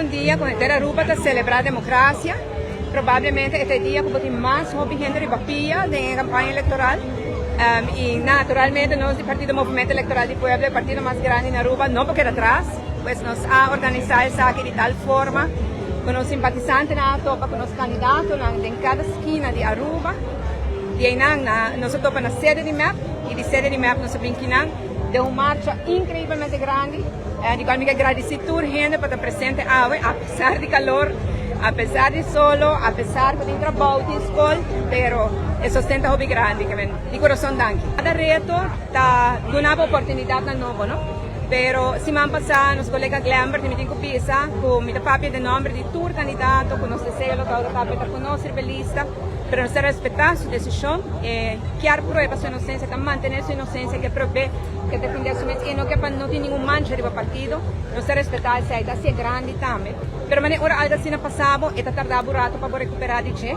Ta un dia cu henter Aruba ta celebra democracia. Probablemente e ta e dia cu bo tin mas hopi hende riba pia den e campaña electoral. Y naturalmente nos di Partido Movimento Electoral di Pueblo, e partido mas grandi na Aruba, no por keda atras. Pues nos a organisa esaki di tal forma cu nos simpatisantenan a topa cu nos candidatonan den cada skina di Aruba. Di einan nos a topa na sede di mep y di sede di mep nos a bin kinan den un marcha increiblemente grandi di cual mi ke gradici tur hende pa ta presente awe a pesar di calor, a pesar di solo, a pesar cu tin trabou, tin scol, pero e sosten ta hopi grandi ke men di corazon danki. Cada reto ta duna bo oportunidadnan nobo no, pero siman pasa nos colega Glenbert mi tin cu bisa cu mi ta papia den nomber di tur candidato cu nos deseo lo ta ora ta cu nos riba e lista. Pero nos ta respetá su desishon. E kier prueba su inosensia, ta mantené su inosensia, ke prob'é ke defendé su mes i no ke pa no tin ningun mancha riba partido. Nos ta respetá esei, ta hasié grandi tambe. Pero manera ora algu asina pasa bo, e ta tardá bo rato pa bo rekuperá di dje.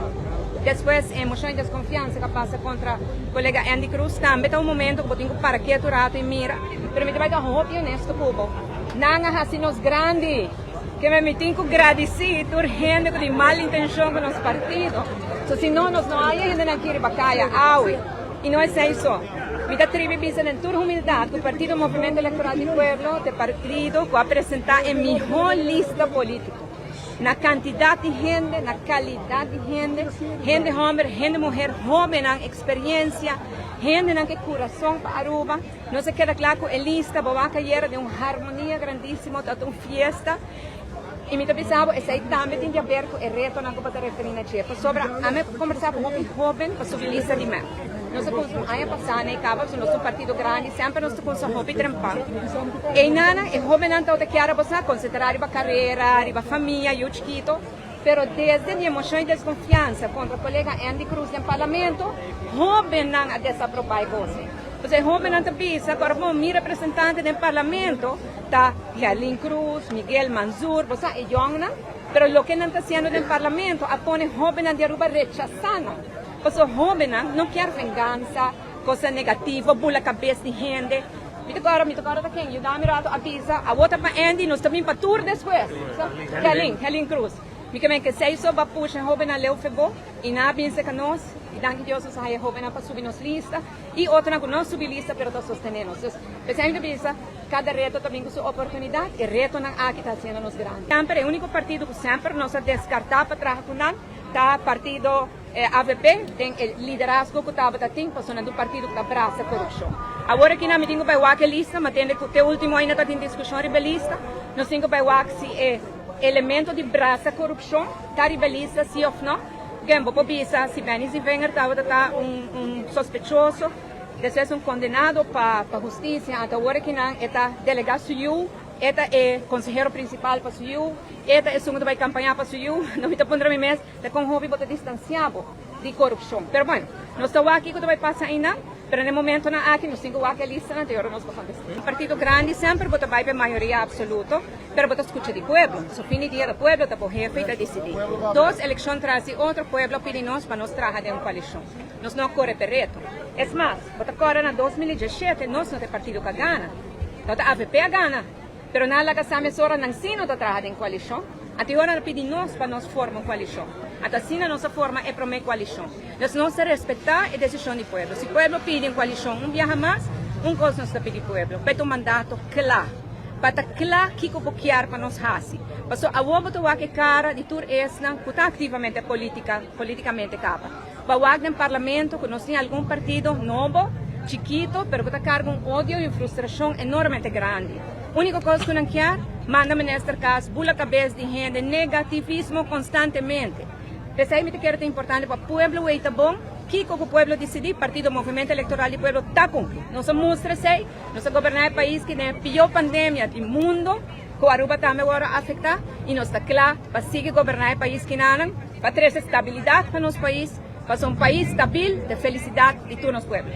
Despues e moshon di deskonfiansa ku a pasa kontra kolega Endy Croes tambe ta un momento ku bo tin ku para ketu rato i mira. Pero mi ta bai ta hopi honesto ku bo. Nan a hasi nos grandi. Keme mi tin ku gradisí tur hende ku tin mal intenshon ku nos partido. So si no, nos no haya hendenan aki riba kaya awe. I no esei so. Mi ta tribi bisa den tur humildat ku Partido Movimento Electoral di Pueblo ta e partido ku a presentá e mihó lista polítiko. Na kantidat di hende, na kalidat di hende, hende hòmber, hende muher, hóbennan, eksperensia, hendenan ku e kurason pa Aruba. Nos a keda kla ku e lista, bo wak ayera den un harmonia grandísimo, ta un fiesta. I mi ta bisa bo, esei tambe tin di haber ku e retonan ku bo ta referí na dje. Pasobra ami a kombersá ku hopi hóben pa subi lista di mep. Nos a kumsa un aña pasá na e kaba, pasobra nos ta un partido grandi, semper nos ta kumsa hopi trempan. Einanan e hóbennan tabata kier a bo sa konsentrá riba karera, riba famia, yu chikito. Pero desde di e moshon di deskonfiansa kontra kolega Endy Croes den parlamento, hóbennan a desaprobá e kos ei. Pasobra e hóbennan ta bisa ku ora bo mi representante den parlamento ta Gerlin Croes, Miguel Manzur, bo sa e yòngnan, pero loke nan ta hasiendo den parlamento a pone hóbennan di Aruba rechasá nan. Pasobra hóbennan no kier vengansa, kosnan negativo, bula kabes di hende. Mi ta kòrda, mi ta kòrda ta ken yuda mi rato a bisa, awor ta pa Andy, nos ta bin pa tur despues. Gerlin, Gerlin Croes. Mi ke men ke esei so ba pusha e hóbennan leu febó i nan a bin serka nos i danki Dios nos a haya e hóbennan pa subi nos lista i otronan ku no subi lista pero ta sostené nos. Dus, p'esei mi ta bisa, kada reto ta bin ku su oportunidat, e retonan aki ta hasiendo nos grandi. Semper e úniko partido ku semper nos a deskartá pa traha ku nan ta partido Avp den e liderazgo ku tabata tin pasobra nan ta un partido ku ta brasa korupshon. Awor aki nan mi tin ku bai wak e lista, mi a tende ku te último ainda ta tin diskushon riba e lista. Nos tin ku bai wak si e elemento di brasa korupshon ta riba e lista si òf no. Ken bo por bisa si Benny Zievinger tabata ta un sospechoso, despues un kondenado pa hustisia, anto awor aki nan e ta delegá su yu, e ta e konsehero prinsipal pa su yu, e ta esun ku ta bai kampañá pa su yu. No mi ta puntra mi mes. Ta kon hopi bo ta distansiá bo di korupshon. Pero bueno, nos ta wak kiko ta bai pasa einan, pero na e momentonan aki nos tin ku wak e listanan te ora nos por kontestá. Un partido grandi semper bo ta bai pa e mayoria absoluto, pero bo ta skucha di pueblo. So fin di dia ta pueblo ta bo hefe i ta disidí. Dos elekshon tras di otro pueblo a pidi nos pa nos traha den un koalishon. Nos no a kore p'e reto. Es mas, bo ta kòrda na 2017 nos no ta e partido ku a gana. Tabata avp a gana. Pero nan a laga sa mesora nan si no ta traha den koalishon. Anto ora nan a pidi nos pa nos forma un koalishon. Anto asina nos a forma e promé koalishon. Dus nos ta respetá e desishon di pueblo. Si pueblo pidi un koalishon un biaha mas, un kos nos ta pidi pueblo, p'e ta un mandato kla. Pa ta kla kiko bo kier pa nos hasi. Pasobra awor bo ta wak e kara di tur esnan ku ta aktivamente politika, politikamente kaba. Bo a wak den parlamento ku nos tin algun partido nobo, chikito, pero ku ta karga un odio i un frustrashon enormemente grandi. Úniko kos ku nan kier, manda minister kas, bula kabes di hende, negativismo konstantemente. P'esei mi ta kere ta importante pa pueblo wei ta bon, kiko ku pueblo disidí, Partido Movimento Elektoral di Pueblo ta kumpli. Nos a mustra esei, nos a goberná e pais ki den e pió pandemia di mundo, ku Aruba tambe wòrdu afektá, i nos ta kla pa sigui goberná e pais kinanan. Pa trese stabilidat pa nos pais, pasobra un pais stabil ta e felisidat di tur nos pueblo.